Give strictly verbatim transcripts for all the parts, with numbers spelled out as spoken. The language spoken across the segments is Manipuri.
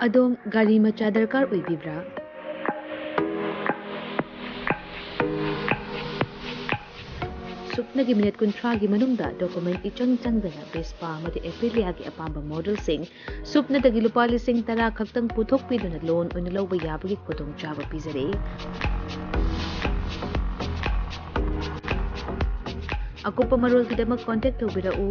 ꯑꯗꯣꯝ ꯒꯥꯔꯤ ꯃꯆꯥ ꯗꯔꯀꯥꯔ ꯑꯣꯏꯕꯤꯕ꯭ꯔꯥ? ꯁꯨꯞꯅꯒꯤ ꯃꯤꯅꯤꯠ ꯀꯨꯟꯊ꯭ꯔꯥꯒꯤ ꯃꯅꯨꯡꯗ ꯗꯣꯀꯨꯃꯦꯟ ꯏꯆꯪ ꯆꯪꯗꯅ ꯚꯦꯁꯄꯥ ꯑꯃꯗꯤ ꯑꯦꯐꯤꯂꯤꯌꯥꯒꯤ ꯑꯄꯥꯝꯕ ꯃꯣꯗꯦꯜꯁꯤꯡ ꯁꯨꯞꯅꯗꯒꯤ ꯂꯨꯄꯥ ꯂꯤꯁꯤꯡ ꯇꯔꯥ ꯈꯛꯇꯪ ꯄꯨꯊꯣꯛꯄꯤꯗꯨꯅ ꯂꯣꯟ ꯑꯣꯏꯅ ꯂꯧꯕ ꯌꯥꯕꯒꯤ ꯈꯨꯗꯣꯡꯆꯥꯕ ꯄꯤꯖꯔꯤ꯫ ꯑꯀꯨꯞꯄ ꯃꯔꯣꯜꯒꯤꯗꯃꯛ ꯀꯣꯟꯇꯦꯛ ꯇꯧꯕꯤꯔꯛꯎ,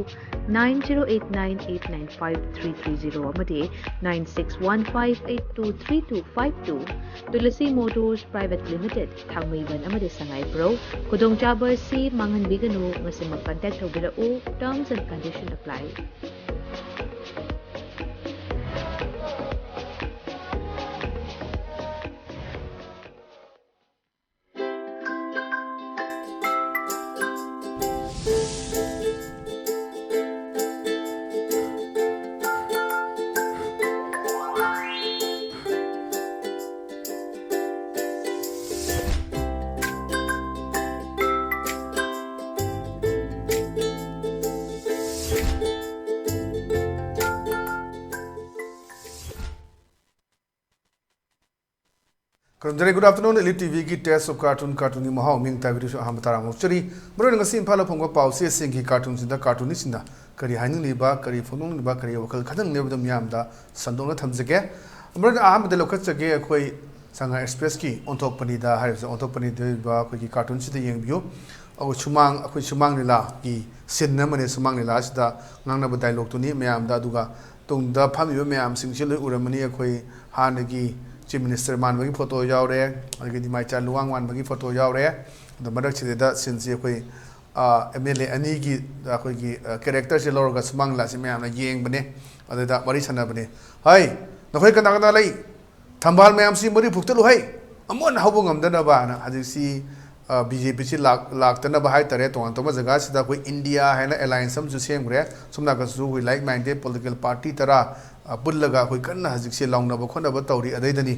nine zero eight nine eight nine five three three zero ꯑꯃꯗꯤ nine six one five eight two three two five two꯫ Tulsi motors private limited, Thangmeiband ꯑꯃꯗꯤ ꯁꯉꯥꯏꯄ꯭ꯔꯧ꯫ ꯈꯨꯗꯣꯡꯆꯥꯕ ꯑꯁꯤ ꯃꯥꯡꯍꯟꯕꯤꯒꯅꯨ꯫ ꯉꯁꯤꯃꯛ ꯀꯟꯇꯦꯛ ꯇꯧꯕꯤꯔꯛꯎ꯫ Terms and condition apply꯫ ꯈꯨꯔꯨꯝꯖꯔꯤ꯫ Good afternoon, Elite ꯇꯤꯚꯤꯒꯤ Taste of Cartoon, ꯀꯥꯔꯇꯨꯟꯒꯤ ꯃꯍꯥꯎ ꯃꯤꯡ ꯇꯥꯕꯤꯔꯤꯁꯨ ꯑꯍꯥꯟꯕ ꯇꯔꯥꯃꯨꯛ ꯆꯔꯤ꯫ ꯃꯔꯨꯑꯣꯏꯅ ꯉꯁꯤ ꯏꯝꯐꯥꯜꯗ ꯐꯣꯡꯕ ꯄꯥꯎ ꯆꯦꯁꯤꯡꯒꯤ ꯀꯥꯔꯇꯨꯟꯁꯤꯡꯗ ꯀꯥꯔꯇꯨꯅꯤꯁꯁꯤꯡꯅ ꯀꯔꯤ ꯍꯥꯏꯅꯤꯡꯂꯤꯕ, ꯀꯔꯤ ꯐꯣꯡꯗꯣꯛꯅꯤꯡꯂꯤꯕ, ꯀꯔꯤ ꯋꯥꯈꯜ ꯈꯟꯅꯅꯤꯡꯂꯤꯕꯗꯨ ꯃꯤꯌꯥꯝꯗ ꯁꯟꯗꯣꯛꯅ ꯊꯝꯖꯒꯦ꯫ ꯃꯔꯨꯑꯣꯏꯅ ꯑꯍꯥꯟꯕꯗ ꯂꯧꯈꯠꯆꯒꯦ ꯑꯩꯈꯣꯏ ꯁꯉꯥꯏ ꯑꯦꯛꯁꯄ꯭ꯔꯦꯁꯀꯤ ꯑꯣꯟꯊꯣꯛꯄꯅꯤꯗ ꯍꯥꯏꯔꯤꯕꯁꯦ, ꯑꯣꯟꯊꯣꯛꯄꯅꯤꯗ ꯑꯣꯏꯕ ꯑꯩꯈꯣꯏꯒꯤ ꯀꯥꯔꯇꯨꯟꯁꯤꯗ ꯌꯦꯡꯕꯤꯌꯨ꯫ ꯑꯩꯈꯣꯏ ꯁꯨꯃꯥꯡ, ꯑꯩꯈꯣꯏ ꯁꯨꯃꯥꯡ ꯂꯤꯂꯥꯒꯤ ꯁꯤꯟ ꯑꯃꯅꯦ꯫ ꯁꯨꯃꯥꯡ ꯂꯤꯂꯥꯁꯤꯗ ꯉꯥꯡꯅꯕ ꯗꯥꯏꯂꯣꯛꯇꯨꯅꯤ ꯃꯌꯥꯝꯗ꯫ ꯑꯗꯨꯒ ꯇꯨꯡꯗ ꯐꯝꯃꯤꯕ ꯃꯌꯥꯝꯁꯤꯡꯁꯤ ꯂꯣꯏ ꯎꯔꯝꯃꯅꯤ꯫ ꯑꯩꯈꯣꯏ ꯍꯥꯟꯅꯒꯤ ꯆꯤꯐ ꯃꯤꯅꯤꯁꯇꯔ ꯃꯥꯟꯕꯒꯤ ꯐꯣꯇꯣ ꯌꯥꯎꯔꯦ, ꯑꯗꯒꯤꯗꯤ ꯃꯥꯏꯆꯥ ꯂꯨꯋꯥꯡ ꯃꯥꯟꯕꯒꯤ ꯐꯣꯇꯣ ꯌꯥꯎꯔꯦ꯫ ꯑꯗꯣ ꯃꯔꯛꯁꯤꯗꯩꯗ ꯁꯤꯟꯁꯤ ꯑꯩꯈꯣꯏ ꯑꯦꯝ ꯑꯦꯜ ꯑꯦ ꯑꯅꯤꯒꯤ ꯑꯩꯈꯣꯏꯒꯤ ꯀꯦꯔꯦꯛꯇꯔꯁꯦ ꯂꯧꯔꯒ ꯁꯨꯃꯥꯡ ꯂꯤꯂꯥꯁꯤ ꯃꯌꯥꯝꯅ ꯌꯦꯡꯕꯅꯦ꯫ ꯑꯗꯨꯗ ꯋꯥꯔꯤ ꯁꯥꯟꯅꯕꯅꯦ꯫ "ꯍꯩ, ꯅꯈꯣꯏ ꯀꯅꯥ ꯀꯅꯥ ꯂꯩ? ꯊꯝꯕꯥꯜ ꯃꯌꯥꯝꯁꯤ ꯃꯔꯤ ꯐꯨꯛꯇꯠꯂꯨ ꯍꯩ, ꯑꯃꯨꯛ ꯍꯟꯅ ꯍꯧꯕ ꯉꯝꯗꯅꯕ" ꯍꯥꯏꯅ ꯍꯧꯖꯤꯛꯁꯤ ꯕꯤ ꯖꯦ ꯄꯤꯁꯤ ꯂꯥꯛꯇꯅꯕ ꯍꯥꯏ ꯇꯥꯔꯦ꯫ ꯇꯣꯉꯥꯟ ꯇꯣꯉꯥꯟꯕ ꯖꯒꯥꯁꯤꯗ ꯑꯩꯈꯣꯏ ꯏꯟꯗꯤꯌꯥ ꯍꯥꯏꯅ ꯑꯦꯂꯥꯏꯟꯁ ꯑꯃꯁꯨ ꯁꯦꯝꯈ꯭ꯔꯦ꯫ ꯁꯣꯝ ꯅꯥꯀꯟꯁꯨ ꯑꯩꯈꯣꯏ ꯂꯥꯏꯛ ꯃꯥꯏꯟꯗꯦꯠ ꯄꯣꯂꯤꯇꯤꯀꯦꯜ ꯄꯥꯔꯇꯤ ꯇꯔꯥ ꯄꯨꯜꯂꯒ ꯑꯩꯈꯣꯏ ꯀꯟꯅ ꯍꯧꯖꯤꯛꯁꯤ ꯂꯥꯎꯅꯕ ꯈꯣꯠꯅꯕ ꯇꯧꯔꯤ꯫ ꯑꯗꯩꯗꯅꯤ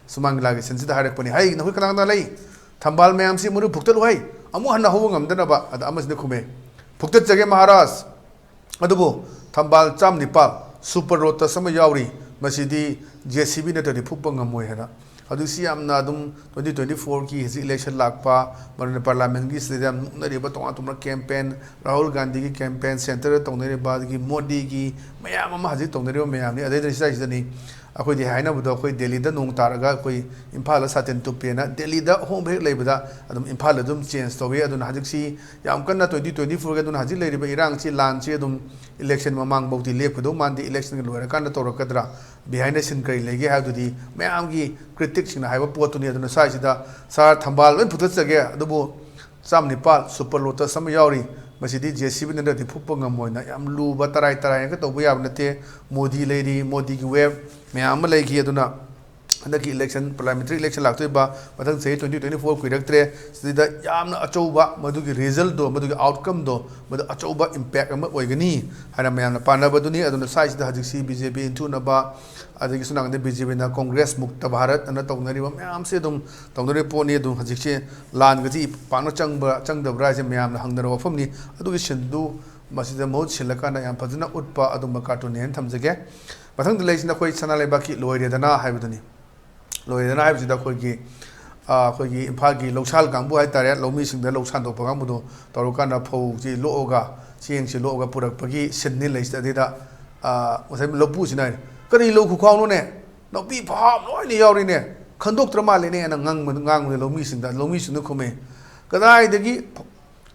ꯁꯨꯃꯥꯡ ꯂꯤꯂꯥꯒꯤ ꯁꯤꯟꯁꯤꯗ ꯍꯥꯏꯔꯛꯄꯅꯤ, "ꯍꯩ, ꯅꯈꯣꯏ ꯀꯅꯥ ꯀꯅꯥ ꯂꯩ? ꯊꯝꯕꯥꯜ ꯃꯌꯥꯝꯁꯤ ꯃꯔꯨ ꯐꯨꯛꯇꯠꯂꯨ ꯍꯩ, ꯑꯃꯨꯛ ꯍꯟꯅ ꯍꯧꯕ ꯉꯝꯗꯅꯕ"꯫ ꯑꯗ ꯑꯃꯁꯤꯅ ꯈꯨꯝꯃꯦ, "ꯐꯨꯛꯇꯠꯆꯒꯦ ꯃꯍꯥꯔꯥꯖ, ꯑꯗꯨꯕꯨ ꯊꯝꯕꯥꯜ ꯆꯥꯝ ꯅꯤꯄꯥꯜ ꯁꯨꯄꯔ ꯂꯣꯇꯁ ꯑꯃ ꯌꯥꯎꯔꯤ, ꯃꯁꯤꯗꯤ ꯖꯦ ꯁꯤ ꯕꯤ ꯅꯠꯇ꯭ꯔꯗꯤ ꯐꯨꯛꯄ ꯉꯝꯃꯣꯏ ꯍꯥꯏꯅ꯫ ꯍꯧꯖꯤꯛꯁꯤ ꯌꯥꯝꯅ ꯑꯗꯨꯝ twenty twenty four ꯒꯤ ꯍꯧꯖꯤꯛ election ꯂꯥꯛꯄ, ꯃꯔꯨ ꯑꯣꯏꯅ parliament ꯀꯤ ꯁꯤꯗ ꯌꯥꯝ ꯅꯣꯛꯅꯔꯤꯕ ꯇꯣꯉꯥꯟ ꯇꯣꯉꯥꯟꯕ campaign, ꯔꯥꯍꯨꯜ ꯒꯥꯟꯙꯤꯒꯤ campaign, centre ꯗ ꯇꯧꯅꯔꯤꯕ, ꯑꯗꯒꯤ ꯃꯣꯗꯤꯒꯤ ꯃꯌꯥꯝ ꯑꯃ ꯍꯧꯖꯤꯛ ꯇꯧꯅꯔꯤꯕ ꯃꯌꯥꯝꯅꯤ꯫ ꯑꯗꯩꯗ ꯁꯤꯗꯩꯁꯤꯗꯅꯤ ꯑꯩꯈꯣꯏꯗꯤ ꯍꯥꯏꯅꯕꯗꯣ, ꯑꯩꯈꯣꯏ ꯗꯦꯜꯂꯤꯗ ꯅꯣꯡ ꯇꯥꯔꯒ ꯑꯩꯈꯣꯏ ꯏꯝꯐꯥꯜꯗ ꯁꯥꯇꯤꯟ ꯇꯨꯞꯄꯦꯅ ꯗꯦꯜꯂꯤꯗ ꯑꯍꯣꯡꯕ ꯍꯦꯛ ꯂꯩꯕꯗ ꯑꯗꯨꯝ ꯏꯝꯐꯥꯜꯗ ꯑꯗꯨꯝ change ꯇꯧꯏ꯫ ꯑꯗꯨꯅ ꯍꯧꯖꯤꯛꯁꯤ ꯌꯥꯝ ꯀꯟꯅ twenty twenty four ꯒꯤ, ꯑꯗꯨꯅ ꯍꯧꯖꯤꯛ ꯂꯩꯔꯤꯕ ꯏꯔꯥꯡꯁꯤ, ꯂꯥꯟꯁꯤ ꯑꯗꯨꯝ election ꯃꯃꯥꯡꯐꯥꯎꯗꯤ ꯂꯦꯞꯀꯗꯧ ꯃꯥꯟꯗꯦ꯫ Election ꯒꯤ ꯂꯣꯏꯔꯀꯥꯟꯗ ꯇꯧꯔꯛꯀꯗ꯭ꯔꯥ, behind the scene ꯀꯔꯤ ꯂꯩꯒꯦ ꯍꯥꯏꯕꯗꯨꯗꯤ ꯃꯌꯥꯝꯒꯤ critic ꯁꯤꯡꯅ ꯍꯥꯏꯕ ꯄꯣꯠꯇꯨꯅꯤ꯫ ꯑꯗꯨꯅ ꯁ꯭ꯋꯥꯏꯁꯤꯗ ꯁꯥꯔ ꯊꯝꯕꯥꯜ ꯂꯣꯏ ꯄꯨꯊꯠꯆꯒꯦ, ꯑꯗꯨꯕꯨ ꯆꯥꯝ ꯅꯤꯄꯥꯜ Super Lotus ꯑꯃ ꯌꯥꯎꯔꯤ, ꯃꯁꯤꯗꯤ ꯖꯦ ꯁꯤ ꯕꯤ ꯅꯠꯇ꯭ꯔꯗꯤ ꯐꯨꯛꯄ ꯉꯝꯃꯣꯏꯅ꯫ ꯌꯥꯝ ꯂꯨꯕ, ꯇꯔꯥꯏ ꯇꯔꯥꯏꯅꯒ ꯇꯧꯕ ꯌꯥꯕ ꯅꯠꯇꯦ꯫ ꯃꯣꯗꯤ ꯂꯩꯔꯤ, ꯃꯣꯗꯤꯒꯤ wave ꯃꯌꯥꯝ ꯑꯃ ꯂꯩꯈꯤ꯫ ꯑꯗꯨꯅ ꯍꯟꯗꯛꯀꯤ election, parliamentary election ꯂꯥꯛꯇꯣꯏꯕ ꯃꯊꯪ ꯆꯍꯤ twenty twenty four ꯀꯨꯏꯔꯛꯇ꯭ꯔꯦ꯫ ꯁꯤꯗ ꯌꯥꯝꯅ ꯑꯆꯧꯕ ꯃꯗꯨꯒꯤ result ꯇꯣ, ꯃꯗꯨꯒꯤ outcome ꯗꯣ, ꯃꯗꯨ ꯑꯆꯧꯕ impact ꯑꯃ ꯑꯣꯏꯒꯅꯤ ꯍꯥꯏꯅ ꯃꯌꯥꯝꯅ ꯄꯥꯅꯕꯗꯨꯅꯤ꯫ ꯑꯗꯨꯅ ꯁ꯭ꯋꯥꯏꯁꯤꯗ ꯍꯧꯖꯤꯛꯁꯤ ꯕꯤ ꯖꯦ ꯄꯤ ꯏꯟꯊꯨꯅꯕ, ꯑꯗꯒꯤ ꯁꯣꯝ ꯅꯥꯀꯟꯗ ꯕꯤ ꯖꯦ ꯄꯤꯅ Congress Mukta Bharat ꯑꯅ ꯇꯧꯅꯔꯤꯕ ꯃꯌꯥꯝꯁꯦ ꯑꯗꯨꯝ ꯇꯧꯅꯔꯤꯕ ꯄꯣꯠꯅꯤ꯫ ꯑꯗꯨꯝ ꯍꯧꯖꯤꯛꯁꯦ ꯂꯥꯟꯒꯁꯤ ꯄꯥꯛꯅ ꯆꯪꯕ꯭ꯔꯥ ꯆꯪꯗꯕ꯭ꯔꯥ ꯍꯥꯏꯁꯦ ꯃꯌꯥꯝꯅ ꯍꯪꯅꯔꯕ ꯋꯥꯐꯝꯅꯤ꯫ ꯑꯗꯨꯒꯤ ꯁꯤꯟꯗꯨ ꯃꯁꯤꯗ ꯃꯍꯨꯠ ꯁꯤꯜꯂꯀꯥꯟꯗ ꯌꯥꯝ ꯐꯖꯅ ꯎꯠꯄ ꯑꯗꯨꯝꯕ cartoon ꯅꯦꯅ ꯊꯝꯖꯒꯦ꯫ ꯃꯊꯪꯗ ꯂꯩꯁꯤꯅ ꯑꯩꯈꯣꯏ ꯁꯅꯥ ꯂꯩꯕꯥꯛꯀꯤ ꯂꯣꯏꯔꯦꯗꯅ ꯍꯥꯏꯕꯗꯨꯅꯤ꯫ ꯂꯣꯏꯔꯦꯗꯅ ꯍꯥꯏꯕꯁꯤꯗ ꯑꯩꯈꯣꯏꯒꯤ, ꯑ, ꯑꯩꯈꯣꯏꯒꯤ ꯏꯝꯐꯥꯜꯒꯤ ꯂꯧꯁꯥꯜ ꯀꯥꯡꯕꯨ ꯍꯥꯏꯇꯥꯔꯦ, ꯂꯧꯃꯤꯁꯤꯡꯗ ꯂꯧ ꯁꯥꯟꯗꯣꯛꯄ ꯀꯥꯡꯕꯨꯗꯣ ꯇꯧꯔꯀꯥꯟꯗ ꯐꯧꯁꯤ ꯂꯣꯛꯑꯒ, ꯆꯦꯡꯁꯤ ꯂꯣꯛꯑꯒ ꯄꯨꯔꯛꯄꯒꯤ ꯁꯤꯟꯅꯤ ꯂꯩꯁꯤꯗ꯫ ꯑꯗꯩꯗ, ꯑ, ꯉꯁꯥꯏ ꯂꯧꯄꯨꯁꯤꯅ ꯍꯥꯏꯅꯤ, "ꯀꯔꯤ ꯂꯧ ꯈꯨꯈꯥꯎꯅꯣꯅꯦ? ꯅꯥꯄꯤ ꯐꯍꯥꯝ ꯂꯣꯏꯅ ꯌꯥꯎꯔꯤꯅꯦ, ꯈꯟꯗꯣꯛꯇ꯭ꯔ ꯃꯥꯜꯂꯦꯅꯦ" ꯍꯥꯏꯅ ꯉꯥꯡꯕ-, ꯉꯥꯡꯕꯗ ꯂꯧꯃꯤꯁꯤꯡꯗ, ꯂꯧꯃꯤꯁꯤꯡꯅ ꯈꯨꯝꯃꯦ, "ꯀꯗꯥꯏꯗꯒꯤ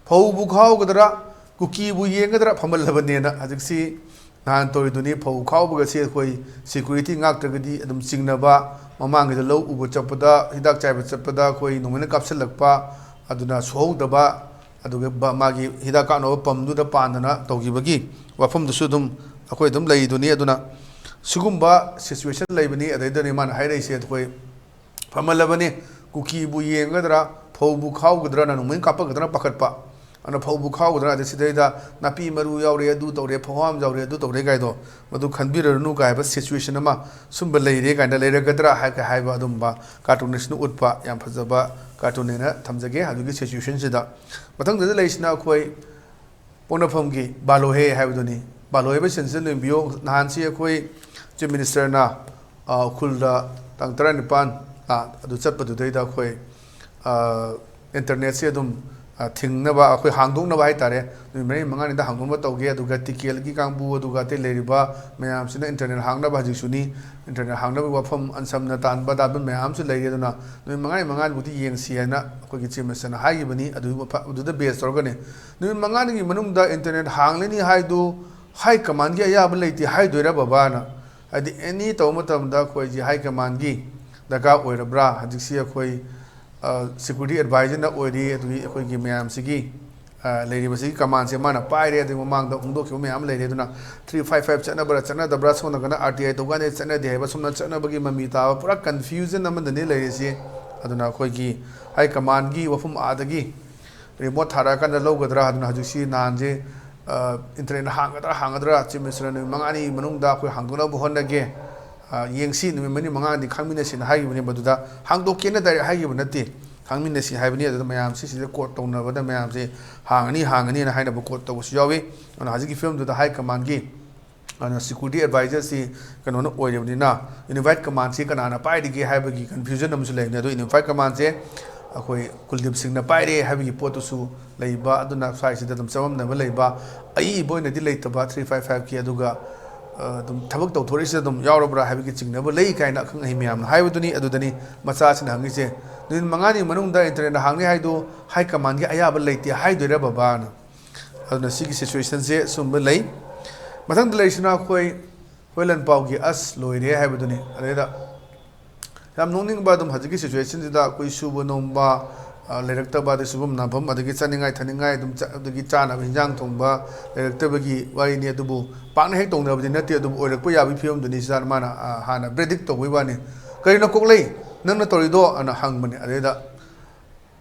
ꯐꯧꯕꯨ ꯈꯥꯎꯒꯗ꯭ꯔꯥ, ꯀꯨꯀꯤꯕꯨ ꯌꯦꯡꯒꯗ꯭ꯔꯥ, ꯐꯝꯍꯜꯂꯕꯅꯦꯅ"꯫ ꯍꯧꯖꯤꯛꯁꯤ ꯅꯍꯥꯟ ꯇꯧꯔꯤꯗꯨꯅꯤ, ꯐꯧ ꯈꯥꯎꯕꯒꯁꯤ ꯑꯩꯈꯣꯏ security ꯉꯥꯛꯇ꯭ꯔꯒꯗꯤ ꯑꯗꯨꯝ ꯆꯤꯡꯅꯕ, ꯃꯃꯥꯡꯒꯤꯗ ꯂꯧ ꯎꯕ ꯆꯠꯄꯗ, ꯍꯤꯗꯥꯛ ꯆꯥꯏꯕ ꯆꯠꯄꯗ ꯑꯩꯈꯣꯏ ꯅꯣꯡꯃꯩꯅ ꯀꯥꯞꯁꯤꯜꯂꯛꯄ, ꯑꯗꯨꯅ ꯁꯣꯛꯍꯧꯗꯕ, ꯑꯗꯨꯒ ꯕ-, ꯃꯥꯒꯤ ꯍꯤꯗꯥꯛ ꯀꯥꯞꯅꯕ ꯄꯝꯗꯨꯗ ꯄꯥꯟꯗꯅ ꯇꯧꯈꯤꯕꯒꯤ ꯋꯥꯐꯝꯗꯨꯁꯨ ꯑꯗꯨꯝ ꯑꯩꯈꯣꯏ ꯑꯗꯨꯝ ꯂꯩꯗꯨꯅꯤ꯫ ꯑꯗꯨꯅ ꯁꯤꯒꯨꯝꯕ situation ꯂꯩꯕꯅꯤ꯫ ꯑꯗꯩꯗꯅꯤ ꯃꯥꯅ ꯍꯥꯏꯔꯛꯏꯁꯦ, ꯑꯩꯈꯣꯏ ꯐꯝꯍꯜꯂꯕꯅꯤ, ꯀꯨꯀꯤꯕꯨ ꯌꯦꯡꯒꯗ꯭ꯔꯥ, ꯐꯧꯕꯨ ꯈꯥꯎꯒꯗ꯭ꯔꯥꯅ ꯅꯣꯡꯃꯩ ꯀꯥꯞꯄꯛꯀꯗ꯭ꯔꯥ ꯄꯥꯈꯠꯄ꯫ ꯑꯗꯨꯅ ꯐꯧꯕꯨ ꯈꯥꯎꯒꯗ꯭ꯔꯥ, ꯑꯗ ꯁꯤꯗꯩꯗ ꯅꯥꯄꯤ ꯃꯔꯨ ꯌꯥꯎꯔꯦ, ꯑꯗꯨ ꯇꯧꯔꯦ, ꯐꯧꯍꯥꯝ ꯌꯥꯎꯔꯦ, ꯑꯗꯨ ꯇꯧꯔꯦ ꯀꯥꯏꯗꯣ, ꯃꯗꯨ ꯈꯟꯕꯤꯔꯨꯔꯅꯨ ꯀꯥꯏ ꯍꯥꯏꯕ situation ꯑꯃ ꯁꯨꯝꯕ ꯂꯩꯔꯦ ꯀꯥꯏꯅ ꯂꯩꯔꯒꯗ꯭ꯔꯥ ꯍꯥꯏ-, ꯍꯥꯏꯕ ꯑꯗꯨꯝꯕ cartoon ꯁꯤꯅ ꯎꯠꯄ ꯌꯥꯝ ꯐꯖꯕ cartoon ꯅꯦꯅ ꯊꯝꯖꯒꯦ ꯍꯧꯖꯤꯛꯀꯤ situation ꯁꯤꯗ꯫ ꯃꯊꯪꯗ ꯂꯩꯔꯤꯁꯤꯅ ꯑꯩꯈꯣꯏ ꯄꯣꯛꯅꯐꯝꯒꯤ ꯕꯥꯂꯣꯍꯦ ꯍꯥꯏꯕꯗꯨꯅꯤ꯫ ꯕꯥꯂꯣꯍꯦ ꯍꯥꯏꯕ ꯁꯤꯟꯁꯤꯗ ꯌꯦꯡꯕꯤꯌꯨ꯫ ꯅꯍꯥꯟꯁꯤ ꯑꯩꯈꯣꯏ Chief Minister ꯅ ꯑ, ꯎꯈ꯭ꯔꯨꯜꯗ ꯇꯥꯡ ꯇꯔꯥꯅꯤꯄꯥꯟ, ꯑ, ꯑꯗꯨ ꯆꯠꯄꯗꯨꯗꯩꯗ ꯑꯩꯈꯣꯏ, ꯑ, internetꯁꯦ ꯑꯗꯨꯝ, ꯑ, ꯊꯤꯡꯅꯕ, ꯑꯩꯈꯣꯏ ꯍꯥꯡꯗꯣꯛꯅꯕ ꯍꯥꯏꯇꯥꯔꯦ, ꯅꯨꯃꯤꯠ ꯃꯔꯤ ꯃꯉꯥꯅꯤꯗ ꯍꯥꯡꯗꯣꯛꯅꯕ ꯇꯧꯒꯦ꯫ ꯑꯗꯨꯒ ꯇꯤꯀꯦꯜꯒꯤ ꯀꯥꯡꯕꯨ, ꯑꯗꯨꯒ ꯑꯇꯩ ꯂꯩꯔꯤꯕ ꯃꯌꯥꯝꯁꯤꯅ internet ꯍꯥꯡꯅꯕ ꯍꯧꯖꯤꯛꯁꯨꯅꯤ꯫ Internet ꯍꯥꯡꯅꯕꯒꯤ ꯋꯥꯐꯝ ꯑꯟꯁꯝꯅ ꯇꯥꯟꯕ ꯇꯥꯟꯕ ꯃꯌꯥꯝ ꯑꯃꯁꯨ ꯂꯩꯔꯤ꯫ ꯑꯗꯨꯅ ꯅꯨꯃꯤꯠ ꯃꯉꯥꯅꯤ ꯃꯉꯥꯅꯤꯕꯨꯗꯤ ꯌꯦꯡꯁꯤ ꯍꯥꯏꯅ ꯑꯩꯈꯣꯏꯒꯤ Chief Ministerꯅ ꯍꯥꯏꯈꯤꯕꯅꯤ꯫ ꯑꯗꯨꯒꯤ ꯃꯐ-, ꯑꯗꯨꯗ base ꯇꯧꯔꯒꯅꯤ꯫ ꯅꯨꯃꯤꯠ ꯃꯉꯥꯅꯤꯒꯤ ꯃꯅꯨꯡꯗ internet ꯍꯥꯡꯂꯅꯤ ꯍꯥꯏꯗꯨ high commandꯒꯤ ꯑꯌꯥꯕ ꯂꯩꯇꯦ ꯍꯥꯏꯗꯣꯏꯔꯥ ꯕꯕꯥꯅ? ꯍꯥꯏꯗꯤ any ꯇꯧꯕ ꯃꯇꯝꯗ ꯑꯩꯈꯣꯏꯒꯤ high commandꯒꯤ ꯗꯔꯀꯥꯔ ꯑꯣꯏꯔꯕ꯭ꯔꯥ? ꯍꯧꯖꯤꯛꯁꯤ ꯑꯩꯈꯣꯏ, ꯑ, security advisorꯅ ꯑꯣꯏꯔꯤ, ꯑꯗꯨꯒꯤ ꯑꯩꯈꯣꯏꯒꯤ ꯃꯌꯥꯝꯁꯤꯒꯤ, ꯑ, ꯂꯩꯔꯤꯕꯁꯤꯒꯤ commandꯁꯦ ꯃꯥꯅ ꯄꯥꯏꯔꯦ, ꯑꯗꯨꯒꯤ ꯃꯃꯥꯡꯗ ꯐꯣꯡꯗꯣꯛꯈꯤꯕ ꯃꯌꯥꯝ ꯑꯃ ꯂꯩꯔꯦ꯫ ꯑꯗꯨꯅ three five five ꯆꯠꯅꯕ꯭ꯔꯥ ꯆꯠꯅꯗꯕ꯭ꯔꯥ, ꯁꯣꯝ ꯅꯥꯀꯟꯗ RTI ꯇꯧꯀꯥꯟꯗ ꯆꯠꯅꯗꯦ ꯍꯥꯏꯕ, ꯁꯣꯝꯅ ꯆꯠꯅꯕꯒꯤ ꯃꯃꯤ ꯇꯥꯕ ꯄꯨꯔꯥ confusion ꯑꯃꯗꯅꯤ ꯂꯩꯔꯤꯁꯤ꯫ ꯑꯗꯨꯅ ꯑꯩꯈꯣꯏꯒꯤ high commandꯒꯤ ꯋꯥꯐꯝ ꯑꯥꯗꯒꯤ remote ꯊꯥꯔꯛꯑꯀꯥꯟꯗ ꯂꯧꯒꯗ꯭ꯔꯥ? ꯑꯗꯨꯅ ꯍꯧꯖꯤꯛꯁꯤ ꯅꯍꯥꯟꯁꯦ, ꯑ, internet ꯍꯥꯡꯒꯗ꯭ꯔꯥ ꯍꯥꯡꯒꯗ꯭ꯔꯥ, Chief Ministerꯅ ꯅꯨꯃꯤꯠ ꯃꯉꯥꯅꯤ ꯃꯅꯨꯡꯗ ꯑꯩꯈꯣꯏ ꯍꯥꯡꯗꯣꯛꯅꯕ ꯍꯣꯠꯅꯒꯦ, ꯑ, ꯌꯦꯡꯁꯤ, ꯅꯨꯃꯤꯠ ꯃꯔꯤ ꯃꯉꯥꯅꯤ ꯈꯥꯡꯃꯤꯟꯅꯁꯤꯅ ꯍꯥꯏꯈꯤꯕꯅꯤ꯫ ꯃꯗꯨꯗ ꯍꯥꯡꯗꯣꯛꯀꯦꯅ direct ꯍꯥꯏꯈꯤꯕ ꯅꯠꯇꯦ, ꯈꯥꯡꯃꯤꯟꯅꯁꯤ ꯍꯥꯏꯕꯅꯤ꯫ ꯑꯗꯨꯗ ꯃꯌꯥꯝꯁꯤ ꯁꯤꯗ quote ꯇꯧꯅꯕꯗ ꯃꯌꯥꯝꯁꯦ ꯍꯥꯡꯉꯅꯤ ꯍꯥꯡꯉꯅꯤꯅ ꯍꯥꯏꯅꯕ quote ꯇꯧꯕꯁꯨ ꯌꯥꯎꯏ꯫ ꯑꯗꯨꯅ ꯍꯧꯖꯤꯛꯀꯤ ꯐꯤꯕꯝꯗꯨꯗ high commandꯒꯤ, ꯑꯗꯨꯅ security advisorꯁꯤ ꯀꯩꯅꯣꯅ ꯑꯣꯏꯔꯤꯕꯅꯤꯅ unified commandꯁꯤ ꯀꯅꯥꯅ ꯄꯥꯏꯔꯤꯒꯦ ꯍꯥꯏꯕꯒꯤ confusion ꯑꯃꯁꯨ ꯂꯩꯕꯅꯤ꯫ ꯑꯗꯨ unified commandꯁꯦ ꯑꯩꯈꯣꯏ ꯀꯨꯜꯗꯤꯞ ꯁꯤꯡꯅ ꯄꯥꯏꯔꯦ ꯍꯥꯏꯕꯒꯤ ꯄꯣꯠꯇꯨꯁꯨ ꯂꯩꯕ, ꯑꯗꯨꯅ ꯁ꯭ꯋꯥꯏꯁꯤꯗ ꯑꯗꯨꯝ ꯆꯃꯝꯅꯕ ꯂꯩꯕ, ꯑꯏꯕ ꯑꯣꯏꯅꯗꯤ ꯂꯩꯇꯕ three five fiveꯀꯤ, ꯑꯗꯨꯒ, ꯑ, ꯑꯗꯨꯝ ꯊꯕꯛ ꯇꯧꯊꯣꯔꯛꯏꯁꯤꯗ ꯑꯗꯨꯝ ꯌꯥꯎꯔꯕ꯭ꯔꯥ ꯍꯥꯏꯕꯒꯤ ꯆꯤꯡꯅꯕ ꯂꯩ ꯀꯥꯏꯅ ꯑꯈꯪ ꯑꯍꯩ ꯃꯌꯥꯝꯅ ꯍꯥꯏꯕꯗꯨꯅꯤ꯫ ꯑꯗꯨꯗꯅꯤ ꯃꯆꯥꯁꯤꯅ ꯍꯪꯉꯤꯁꯦ, "ꯅꯨꯃꯤꯠ ꯃꯉꯥꯅꯤ ꯃꯅꯨꯡꯗ internet ꯍꯥꯡꯅꯤ ꯍꯥꯏꯗꯣ high commandꯒꯤ ꯑꯌꯥꯕ ꯂꯩꯇꯦ ꯍꯥꯏꯗꯣꯏꯔꯥ ꯕꯕꯥꯅ?" ꯑꯗꯨꯅ ꯁꯤꯒꯤ situationꯁꯦ ꯑꯁꯨꯝꯕ ꯂꯩ꯫ ꯃꯊꯪꯗ ꯂꯩꯔꯤꯁꯤꯅ ꯑꯩꯈꯣꯏ, ꯑꯩꯈꯣꯏ ꯂꯟꯄꯥꯎꯒꯤ ꯑꯁ ꯂꯣꯏꯔꯦ ꯍꯥꯏꯕꯗꯨꯅꯤ꯫ ꯑꯗꯩꯗ ꯌꯥꯝ ꯅꯣꯛꯅꯤꯡꯕ, ꯑꯗꯨꯝ ꯍꯧꯖꯤꯛꯀꯤ situationꯁꯤꯗ ꯑꯩꯈꯣꯏ ꯁꯨꯕ ꯅꯣꯝꯕ, ꯑ, ꯂꯩꯔꯛꯇꯕ, ꯑꯗꯩ ꯁꯨꯐꯝ ꯅꯥꯝꯐꯝ, ꯑꯗꯒꯤ ꯆꯥꯅꯤꯡꯉꯥꯏ ꯊꯛꯅꯤꯡꯉꯥꯏ, ꯑꯗꯨꯝ ꯆ-, ꯑꯗꯒꯤ ꯆꯥꯅꯕ ꯍꯤꯟꯖꯥꯡ ꯊꯣꯡꯕ ꯂꯩꯔꯛꯇꯕꯒꯤ ꯋꯥꯔꯤꯅꯤ꯫ ꯑꯗꯨꯕꯨ ꯄꯥꯛꯅ ꯍꯦꯛ ꯇꯧꯅꯕꯗꯤ ꯅꯠꯇꯦ, ꯑꯗꯨꯕꯨ ꯑꯣꯏꯔꯛꯄ ꯌꯥꯕꯒꯤ ꯐꯤꯕꯝꯗꯨꯅꯤ ꯁꯤꯗ ꯃꯥꯅ, ꯑ, ꯍꯥꯟꯅ predict ꯇꯧꯕꯒꯤ ꯋꯥꯅꯤ꯫ "ꯀꯔꯤꯅꯣ ꯀꯣꯛꯂꯩ, ꯅꯪꯅ ꯇꯧꯔꯤꯗꯣ?" ꯑꯅ ꯍꯪꯕꯅꯦ꯫ ꯑꯗꯩꯗ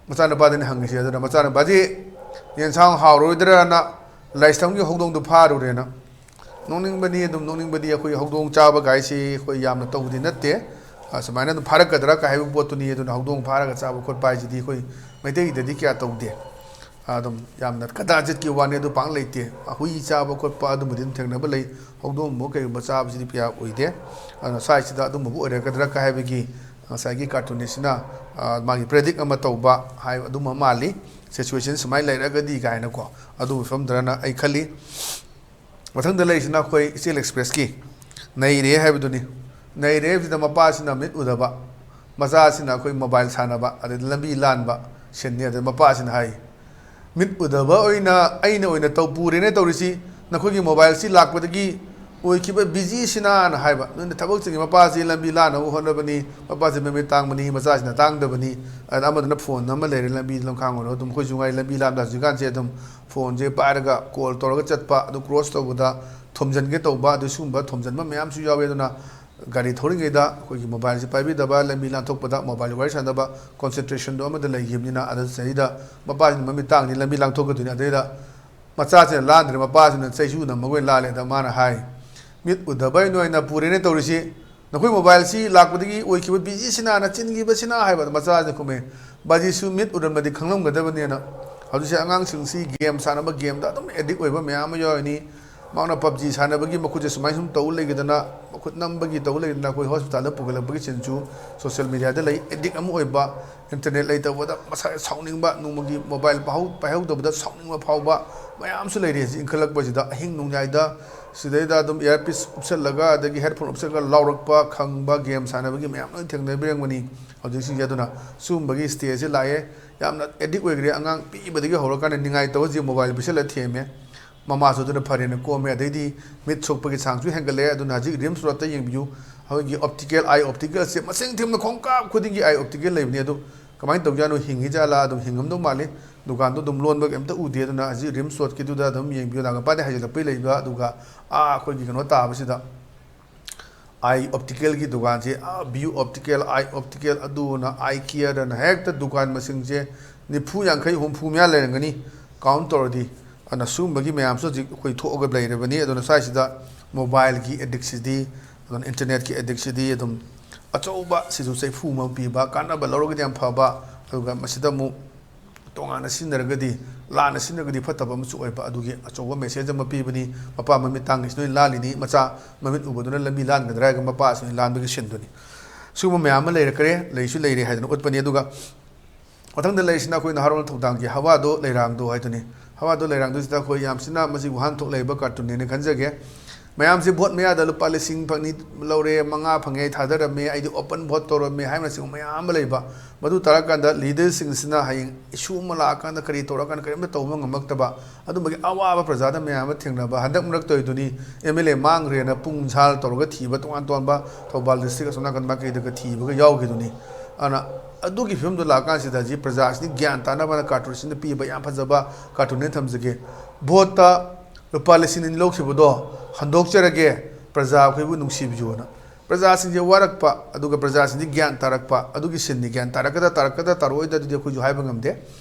ꯃꯆꯥꯅꯨꯄꯥꯗꯅꯤ ꯍꯪꯉꯤꯁꯦ꯫ ꯑꯗꯨꯅ ꯃꯆꯥꯅꯨꯄꯥꯗꯤ ꯌꯦꯟꯁꯥꯡ ꯍꯥꯎꯔꯣꯏꯗ꯭ꯔꯅ ꯂꯥꯏꯁ꯭ꯔꯝꯒꯤ ꯍꯧꯗꯣꯡꯗꯨ ꯐꯥꯔꯨꯔꯦꯅ꯫ ꯅꯣꯛꯅꯤꯡꯕꯅꯤ, ꯑꯗꯨꯝ ꯅꯣꯛꯅꯤꯡꯕꯗꯤ, ꯑꯩꯈꯣꯏ ꯍꯧꯗꯣꯡ ꯆꯥꯕ ꯀꯥꯏꯁꯤ ꯑꯩꯈꯣꯏ ꯌꯥꯝꯅ ꯇꯧꯕꯗꯤ ꯅꯠꯇꯦ꯫ ꯑ, ꯁꯨꯃꯥꯏꯅ ꯑꯗꯨꯝ ꯐꯥꯔꯛꯀꯗ꯭ꯔꯥ ꯀꯥꯏ ꯍꯥꯏꯕ ꯄꯣꯠꯇꯨꯅꯤ꯫ ꯑꯗꯨꯅ ꯍꯧꯗꯣꯡ ꯐꯥꯔꯒ ꯆꯥꯕ ꯈꯣꯠꯄ ꯍꯥꯏꯁꯤꯗꯤ ꯑꯩꯈꯣꯏ ꯃꯩꯇꯩꯒꯤꯗꯗꯤ ꯀꯌꯥ ꯇꯧꯗꯦ꯫ ꯑꯗꯨꯝ ꯌꯥꯝꯅ ꯀꯗꯥꯖꯤꯠꯀꯤ ꯋꯥꯅꯤ, ꯑꯗꯨ ꯄꯥꯛ ꯂꯩꯇꯦ꯫ ꯍꯨꯏ ꯆꯥꯕ ꯈꯣꯠꯄ ꯑꯗꯨꯝꯕꯗꯤ ꯑꯗꯨꯝ ꯊꯦꯡꯅꯕ ꯂꯩ, ꯍꯧꯗꯣꯡꯒꯨꯝꯕ ꯀꯩꯒꯨꯝꯕ ꯆꯥꯕꯁꯤꯗꯤ ꯀꯌꯥ ꯑꯣꯏꯗꯦ꯫ ꯑꯗꯨꯅ ꯁ꯭ꯋꯥꯏꯁꯤꯗ ꯑꯗꯨꯝꯕꯕꯨ ꯑꯣꯏꯔꯛꯀꯗ꯭ꯔꯥ ꯀ ꯍꯥꯏꯕꯒꯤ ꯉꯁꯥꯏꯒꯤ ꯀꯥꯔꯇꯨꯅꯤꯁꯁꯤꯅ, ꯑ, ꯃꯥꯒꯤ ꯄ꯭ꯔꯦꯗꯤꯛ ꯑꯃ ꯇꯧꯕ ꯍꯥꯏ ꯑꯗꯨꯝꯕ ꯃꯥꯜꯂꯤ꯫ ꯁꯤꯆꯨꯋꯦꯁꯟ ꯁꯨꯃꯥꯏꯅ ꯂꯩꯔꯒꯗꯤ ꯀꯥꯏꯅꯀꯣ, ꯑꯗꯨꯒꯨꯝꯕ ꯐꯤꯕꯝꯗꯔꯅ ꯑꯩ ꯈꯜꯂꯤ꯫ ꯃꯊꯪꯗ ꯂꯩꯔꯤꯁꯤꯅ ꯑꯩꯈꯣꯏ ꯏꯆꯦꯜ ꯑꯦꯛꯁꯄ꯭ꯔꯦꯁꯀꯤ ꯅꯩꯔꯦ ꯍꯥꯏꯕꯗꯨꯅꯤ꯫ ꯅꯩꯔꯦ ꯍꯥꯏꯕꯁꯤꯗ ꯃꯄꯥꯁꯤꯅ ꯃꯤꯠ ꯎꯗꯕ, ꯃꯆꯥꯁꯤꯅ ꯑꯩꯈꯣꯏ ꯃꯣꯕꯥꯏꯜ ꯁꯥꯟꯅꯕ, ꯑꯗꯩ ꯂꯝꯕꯤ ꯂꯥꯟꯕ ꯁꯤꯟꯅꯤ꯫ ꯑꯗꯩ ꯃꯄꯥꯁꯤꯅ ꯍꯥꯏ, "ꯃꯤꯠ ꯎꯗꯕ ꯑꯣꯏꯅ ꯑꯩꯅ ꯑꯣꯏꯅ ꯇꯧ ꯄꯨꯔꯦꯅꯦ ꯇꯧꯔꯤꯁꯤ, ꯅꯈꯣꯏꯒꯤ ꯃꯣꯕꯥꯏꯜꯁꯤ ꯂꯥꯛꯄꯗꯒꯤ ꯑꯣꯏꯈꯤꯕ ꯕꯤꯖꯤꯁꯤꯅ"ꯅ ꯍꯥꯏꯕ꯫ ꯅꯣꯏꯅ ꯊꯕꯛ ꯆꯤꯟꯒꯤ ꯃꯄꯥꯁꯤ ꯂꯝꯕꯤ ꯂꯥꯟꯅꯕ ꯍꯣꯠꯅꯕꯅꯤ, ꯃꯄꯥꯁꯤ ꯃꯃꯤꯠ ꯇꯥꯡꯕꯅꯤ, ꯃꯆꯥꯁꯤꯅ ꯇꯥꯡꯗꯕꯅꯤ꯫ ꯑꯗ ꯑꯃꯗꯨꯅ ꯐꯣꯟ ꯑꯃ ꯂꯩꯔꯦ ꯂꯝꯕꯤ ꯂꯝꯈꯥꯡ ꯑꯣꯏꯔꯣ, ꯑꯗꯨꯝ ꯑꯩꯈꯣꯏꯁꯨ ꯉꯥꯏ ꯂꯝꯕꯤ ꯂꯥꯟꯕꯗ ꯍꯧꯖꯤꯛꯀꯥꯟꯁꯦ ꯑꯗꯨꯝ ꯐꯣꯟꯁꯦ ꯄꯥꯏꯔꯒ ꯀꯣꯜ ꯇꯧꯔꯒ ꯆꯠꯄ, ꯑꯗꯨ ꯀ꯭ꯔꯣꯁ ꯇꯧꯕꯗ ꯊꯣꯝꯖꯤꯟꯒꯦ ꯇꯧꯕ, ꯑꯗꯨ ꯁꯤꯒꯨꯝꯕ ꯊꯣꯝꯖꯤꯟꯕ ꯃꯌꯥꯝꯁꯨ ꯌꯥꯎꯋꯦ꯫ ꯑꯗꯨꯅ ꯒꯥꯔꯤ ꯊꯧꯔꯤꯉꯩꯗ ꯑꯩꯈꯣꯏꯒꯤ ꯃꯣꯕꯥꯏꯜꯁꯤ ꯄꯥꯏꯕꯤꯗꯕ, ꯂꯝꯕꯤ ꯂꯥꯟꯊꯣꯛꯄꯗ ꯃꯣꯕꯥꯏꯜ ꯋꯥꯔꯤ ꯁꯥꯟꯅꯕ, ꯀꯣꯟꯁꯦꯟꯇ꯭ꯔꯦꯁꯟꯗꯣ ꯑꯃꯗ ꯂꯩꯈꯤꯕꯅꯤꯅ, ꯑꯗꯨ ꯆꯍꯤꯗ ꯃꯄꯥꯁꯤꯅ ꯃꯃꯤꯠ ꯇꯥꯡꯅꯤ ꯂꯝꯕꯤ ꯂꯥꯟꯊꯣꯛꯀꯗꯣꯏꯅꯤ꯫ ꯑꯗꯩꯗ ꯃꯆꯥꯁꯤꯅ ꯂꯥꯟꯗ꯭ꯔꯦ, ꯃꯄꯥꯁꯤꯅ ꯆꯩꯁꯨ ꯅꯝꯃꯒ ꯂꯥꯜꯂꯦ꯫ ꯑꯗ ꯃꯥꯅ ꯍꯥꯏ, "ꯃꯤꯠ ꯎꯗꯕ ꯅꯣꯏꯅ ꯄꯨꯔꯦꯅꯦ ꯇꯧꯔꯤꯁꯤ, ꯅꯈꯣꯏ ꯃꯣꯕꯥꯏꯜꯁꯤ ꯂꯥꯛꯄꯗꯒꯤ ꯑꯣꯏꯈꯤꯕ ꯕꯤꯖꯤꯁꯤꯅ, ꯅꯆꯤꯟꯈꯤꯕꯁꯤꯅ" ꯍꯥꯏꯕ꯫ ꯑꯗ ꯃꯆꯥꯁꯤꯅ ꯈꯨꯝꯃꯦ, "ꯕꯥꯖꯤꯁꯨ ꯃꯤꯠ ꯎꯔꯝꯃꯗꯤ ꯈꯪꯂꯝꯒꯗꯕꯅꯤꯅ"꯫ ꯍꯧꯖꯤꯛꯁꯦ ꯑꯉꯥꯡꯁꯤꯡꯁꯤ ꯒꯦꯝ ꯁꯥꯟꯅꯕ, ꯒꯦꯝꯗ ꯑꯗꯨꯝ ꯑꯦꯗꯤꯛ ꯑꯣꯏꯕ ꯃꯌꯥꯝ ꯑꯃ ꯌꯥꯎꯔꯤꯅꯤ꯫ ꯃꯍꯥꯛꯅ ꯄꯞꯖꯤ ꯁꯥꯟꯅꯕꯒꯤ ꯃꯈꯨꯠꯁꯦ ꯁꯨꯃꯥꯏꯅ ꯁꯨꯝ ꯇꯧ ꯂꯩꯈꯤꯗꯅ, ꯃꯈꯨꯠ ꯅꯝꯕꯒꯤ ꯇꯧ ꯂꯩꯈꯤꯗꯅ ꯑꯩꯈꯣꯏ ꯍꯣꯁꯄꯤꯇꯥꯜꯗ ꯄꯨꯈꯠꯂꯛꯄꯒꯤ ꯁꯤꯟꯁꯨ ꯁꯣꯁꯤꯌꯦꯜ ꯃꯦꯗꯤꯌꯥꯗ ꯂꯩ꯫ ꯑꯦꯗꯤꯛ ꯑꯃ ꯑꯣꯏꯕ, ꯏꯟꯇꯔꯅꯦꯠ ꯂꯩꯇꯕꯗ ꯃꯁꯥ ꯁꯥꯎꯅꯤꯡꯕ, ꯅꯣꯡꯃꯒꯤ ꯃꯣꯕꯥꯏꯜ ꯄꯥꯏꯍꯧ-, ꯄꯥꯏꯍꯧꯗꯕꯗ ꯁꯥꯎꯅꯤꯡꯕ ꯐꯥꯎꯕ ꯃꯌꯥꯝꯁꯨ ꯂꯩꯔꯤ꯫ ꯍꯧꯖꯤꯛ ꯏꯟꯈꯠꯂꯛꯄꯁꯤꯗ ꯑꯍꯤꯡ ꯅꯣꯡꯌꯥꯏꯗ ꯁꯤꯗꯩꯗ ꯑꯗꯨꯝ ꯏꯌꯥꯔꯄꯤꯁ ꯎꯞꯁꯜꯂꯒ, ꯑꯗꯒꯤ ꯍꯦꯠꯐꯣꯟ ꯎꯞꯁꯜꯂꯒ ꯂꯥꯎꯔꯛꯄ, ꯈꯪꯕ, ꯒꯦꯝ ꯁꯥꯟꯅꯕꯒꯤ ꯃꯌꯥꯝ ꯂꯣꯏ ꯊꯦꯡꯅꯕꯤꯔꯝꯒꯅꯤ ꯍꯧꯖꯤꯛꯁꯤꯡꯁꯦ꯫ ꯑꯗꯨꯅ ꯁꯤꯒꯨꯝꯕꯒꯤ ꯁ꯭ꯇꯦꯖꯁꯦ ꯂꯥꯛꯑꯦ꯫ ꯌꯥꯝꯅ ꯑꯦꯗꯤꯛ ꯑꯣꯏꯈ꯭ꯔꯦ꯫ ꯑꯉꯥꯡ ꯄꯤꯛꯏꯕꯗꯒꯤ ꯍꯧꯔꯀꯥꯟꯗ ꯅꯤꯡꯉꯥꯏ ꯇꯧꯔ ꯍꯧꯖꯤꯛ ꯃꯣꯕꯥꯏꯜ ꯄꯤꯁꯜꯂ ꯊꯦꯝꯃꯦ꯫ ꯃꯃꯥꯁꯨ ꯑꯗꯨꯅ ꯐꯔꯦꯅ ꯀꯣꯝꯃꯦ꯫ ꯑꯗꯩꯗꯤ ꯃꯤꯠ ꯁꯣꯛꯄꯒꯤ ꯆꯥꯡꯁꯨ ꯍꯦꯟꯒꯠꯂꯛꯑꯦ꯫ ꯑꯗꯨꯅ ꯍꯧꯖꯤꯛ ꯔꯤꯝꯁ ꯔꯣꯗꯇ ꯌꯦꯡꯕꯤꯌꯨ, ꯑꯩꯈꯣꯏꯒꯤ ꯑꯣꯞꯇꯤꯀꯦꯜ, ꯑꯥꯏ ꯑꯣꯞꯇꯤꯀꯦꯜꯁꯦ ꯃꯁꯤꯡ ꯊꯤꯕ ꯈꯣꯡꯀꯥꯞ ꯈꯨꯗꯤꯡꯒꯤ ꯑꯥꯏ ꯑꯣꯞꯇꯤꯀꯦꯜ ꯂꯩꯕꯅꯤ꯫ ꯑꯗꯨ ꯀꯃꯥꯏꯅ ꯇꯧꯖꯥꯠꯅꯣ, ꯍꯤꯡꯉꯤꯖꯥꯠꯂꯥ? ꯑꯗꯨꯝ ꯍꯤꯡꯉꯝꯗꯧ ꯃꯥꯜꯂꯤ꯫ ꯗꯨꯀꯥꯟꯗꯣ ꯑꯗꯨꯝ ꯂꯣꯟꯕ ꯀꯩꯝꯇ ꯎꯗꯦ꯫ ꯑꯗꯨꯅ ꯍꯧꯖꯤꯛ ꯔꯤꯝꯁ ꯔꯣꯗꯀꯤꯗꯨꯗ ꯑꯗꯨꯝ ꯌꯦꯡꯕꯤꯌꯨ, ꯅꯥꯒꯥꯃꯄꯥꯟꯗ ꯍꯥꯏꯖꯤꯜꯂꯛꯄꯩ ꯂꯩꯕ꯫ ꯑꯗꯨꯒ ꯑꯥ ꯑꯩꯈꯣꯏꯒꯤ ꯀꯩꯅꯣ ꯇꯥꯕꯁꯤꯗ, ꯑꯥꯏ ꯑꯣꯞꯇꯤꯀꯦꯜꯒꯤ ꯗꯨꯀꯥꯟꯁꯦ, ꯑꯥ, ꯕꯤꯌꯨ ꯑꯣꯞꯇꯤꯀꯦꯜ, ꯑꯥꯏ ꯑꯣꯞꯇꯤꯀꯦꯜ, ꯑꯗꯨꯅ ꯑꯥꯏ ꯀꯤꯌꯔꯗꯅ ꯍꯦꯛꯇ ꯗꯨꯀꯥꯟ ꯃꯁꯤꯡꯁꯦ ꯅꯤꯐꯨ, ꯌꯥꯡꯈꯩ, ꯍꯨꯝꯐꯨ ꯃꯌꯥ ꯂꯩꯔꯝꯒꯅꯤ, ꯀꯥꯎꯟ ꯇꯧꯔꯗꯤ꯫ ꯑꯗꯨꯅ ꯁꯤꯒꯨꯝꯕꯒꯤ ꯃꯌꯥꯝꯁꯨ ꯍꯧꯖꯤꯛ ꯑꯩꯈꯣꯏ ꯊꯣꯛꯑꯒ ꯂꯩꯔꯕꯅꯤ꯫ ꯑꯗꯨꯅ ꯁ꯭ꯋꯥꯏꯁꯤꯗ ꯃꯣꯕꯥꯏꯜꯒꯤ ꯑꯦꯗꯤꯛꯁꯤꯗꯤ, ꯑꯗꯨꯅ ꯏꯟꯇꯔꯅꯦꯠꯀꯤ ꯑꯦꯗꯤꯛꯁꯤꯗꯤ ꯑꯗꯨꯝ ꯑꯆꯧꯕ ꯁꯤꯁꯨ ꯆꯩꯐꯨ ꯑꯃ ꯄꯤꯕ, ꯀꯥꯟꯅꯕ ꯂꯧꯔꯒꯗꯤ ꯌꯥꯝ ꯐꯕ, ꯑꯗꯨꯒ ꯃꯁꯤꯗ ꯑꯃꯨꯛ ꯇꯣꯉꯥꯟꯅ ꯁꯤꯖꯤꯟꯅꯔꯒꯗꯤ, ꯂꯥꯟꯅ ꯁꯤꯖꯤꯟꯅꯔꯒꯗꯤ ꯐꯠꯇꯕ ꯑꯃꯁꯨ ꯑꯣꯏꯕ꯫ ꯑꯗꯨꯒꯤ ꯑꯆꯧꯕ message ꯑꯃ ꯄꯤꯕꯅꯤ꯫ ꯃꯄꯥ ꯃꯃꯤꯠ ꯇꯥꯡꯉꯤꯁꯤ ꯅꯣꯏ ꯂꯥꯜꯂꯤꯅꯤ, ꯃꯆꯥ ꯃꯃꯤꯠ ꯎꯕꯗꯨꯅ ꯂꯝꯕꯤ ꯂꯥꯟꯒꯗ꯭ꯔꯥ ꯍꯥꯏꯔꯒ ꯃꯄꯥꯁꯤꯅ ꯂꯥꯟꯕꯒꯤ ꯁꯤꯟꯗꯨꯅꯤ꯫ ꯁꯤꯒꯨꯝꯕ ꯃꯌꯥꯝ ꯑꯃ ꯂꯩꯔꯛꯈ꯭ꯔꯦ, ꯂꯩꯁꯨ ꯂꯩꯔꯦ ꯍꯥꯏꯗꯅ ꯎꯠꯄꯅꯤ꯫ ꯑꯗꯨꯒ ꯃꯊꯪꯗ ꯂꯩꯔꯤꯁꯤꯅ ꯑꯩꯈꯣꯏ ꯅꯍꯥꯔꯣꯜ ꯊꯧꯗꯥꯡꯒꯤ ꯍꯋꯥꯗꯣ ꯂꯩꯔꯥꯡꯗꯣ ꯍꯥꯏꯗꯨꯅꯤ꯫ ꯍꯋꯥꯗꯣ ꯂꯩꯔꯥꯡꯗꯣꯁꯤꯗ ꯑꯩꯈꯣꯏ ꯌꯥꯝ ꯊꯤꯅ ꯃꯁꯤ ꯋꯥꯍꯟꯊꯣꯛ ꯂꯩꯕ cartoonꯅꯦꯅ ꯈꯟꯖꯒꯦ꯫ ꯃꯌꯥꯝꯁꯦ vote ꯃꯌꯥꯗ ꯂꯨꯄꯥ ꯂꯤꯁꯤꯡ ꯐꯪꯅꯤ ꯂꯧꯔꯦ, ꯃꯉꯥ ꯐꯪꯉꯦ, ꯑꯩ ꯊꯥꯗꯔꯝꯃꯦ, ꯑꯩꯗꯤ open vote ꯇꯧꯔꯝꯃꯦ ꯍꯥꯏꯕꯅꯆꯤꯡꯕ ꯃꯌꯥꯝ ꯑꯃ ꯂꯩꯕ꯫ ꯃꯗꯨ ꯇꯥꯔꯀꯥꯟꯗ leaderꯁꯤꯡꯁꯤꯅ ꯍꯌꯦꯡ issue ꯑꯃ ꯂꯥꯛꯑꯀꯥꯟꯗ, ꯀꯔꯤ ꯇꯧꯔꯀꯥꯟꯗ ꯀꯔꯤꯝꯇ ꯇꯧꯕ ꯉꯝꯃꯛꯇꯕ, ꯑꯗꯨꯝꯕꯒꯤ ꯑꯋꯥꯕ ꯄ꯭ꯔꯖꯥꯗ ꯃꯌꯥꯝ ꯑꯃ ꯊꯦꯡꯅꯕ꯫ ꯍꯟꯗꯛ ꯃꯔꯛ ꯇꯧꯔꯤꯗꯨꯅꯤ, MLA ꯃꯥꯡꯈ꯭ꯔꯦꯅ ꯄꯨꯡ ꯁꯥꯜ ꯇꯧꯔꯒ ꯊꯤꯕ, ꯇꯣꯉꯥꯟ ꯇꯣꯉꯥꯟꯕ ꯊꯧꯕꯥꯜ district ꯑꯁꯣꯝ ꯅꯥꯀꯟ ꯃꯥꯏꯀꯩꯗꯒ ꯊꯤꯕꯒ ꯌꯥꯎꯈꯤꯗꯨꯅꯤ꯫ ꯑꯗꯨꯅ ꯑꯗꯨꯒꯤ ꯐꯤꯕꯝꯗꯣ ꯂꯥꯛꯀꯥꯟꯁꯤꯗ ꯍꯧꯖꯤꯛ ꯄ꯭ꯔꯖꯥꯁꯤꯅ ꯒ꯭ꯌꯥꯟ ꯇꯥꯅꯕꯅ cartoonꯁꯤꯅ ꯄꯤꯕ ꯌꯥꯝ ꯐꯖꯕ cartoonꯅꯦ ꯊꯝꯖꯒꯦ꯫ Voteꯇ ꯂꯨꯄꯥ ꯂꯤꯁꯤꯡ ꯑꯅꯤ ꯂꯧꯈꯤꯕꯗꯣ ꯍꯟꯗꯣꯛꯆꯔꯒꯦ, ꯄ꯭ꯔꯖꯥ ꯑꯩꯈꯣꯏꯕꯨ ꯅꯨꯡꯁꯤꯕꯤꯌꯨꯅ꯫ ꯄ꯭ꯔꯖꯥꯁꯤꯡꯁꯦ ꯋꯥꯔꯛꯄ, ꯑꯗꯨꯒ ꯄ꯭ꯔꯖꯥꯁꯤꯡꯁꯦ ꯒ꯭ꯌꯥꯟ ꯇꯥꯔꯛꯄ, ꯑꯗꯨꯒꯤ ꯁꯤꯟꯅꯤ꯫ ꯒ꯭ꯌꯥꯟ ꯇꯥꯔꯛꯀꯗ꯭ꯔꯥ, ꯇꯥꯔꯛꯀꯗ꯭ꯔꯥ, ꯇꯥꯔꯛꯑꯣꯏꯗ꯭ꯔꯥ, ꯑꯗꯨꯗꯤ ꯑꯩꯈꯣꯏꯁꯨ ꯍꯥꯏꯕ ꯉꯝꯗꯦ꯫